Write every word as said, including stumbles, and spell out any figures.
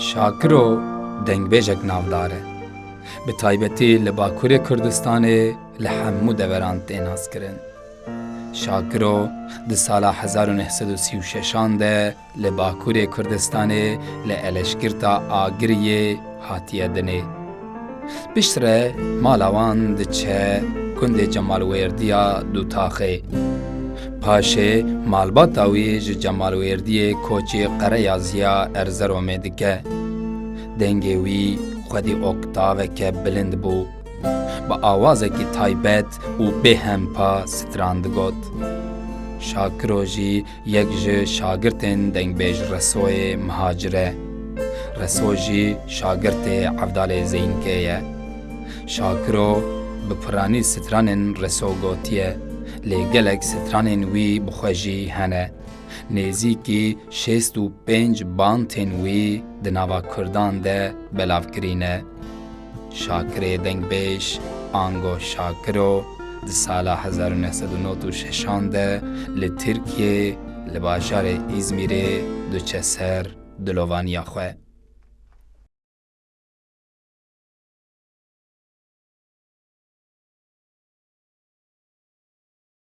Şakiro dengbêjek navdar e. Bi taybetî li Bakurê Kurdistanê li hemû deveran tê naskirin. Şakiro di sala hezar û neh sed û sî û şeşan de li Bakurê Kurdistanê li Eleşkirta Agiriyê hatiye dinê. Piştre mala wan diçe gundê Cemalwêrdiya Dûtaxê. Paşê malbata wî ji Cemalwêrdiyê koçê Qereyaziya Erzeromê dike. Dengê wî xwedî oktaveke bilind bû. Bi awazekî taybet û bêhempa stran digot. Şakiro jî yek ji şagirtên dengbêj Resoyê Mihacir e. Reso jî şagirtê Evdalê Zeynkê ye. Şakiro bi piranî stranên Reso gotiye, lê gelek stranên wî bi xwe jî hene. Nêzîkî şêst û pênc bantên wî di nava Kurdan de belavkirî ne. Şakirê dengbêj, ango Şakiro, di sala hezar û neh sed û nod û şeşan de li Tirkiyê, li bajarê Îzmîrê diçe ser dilovaniya xwe.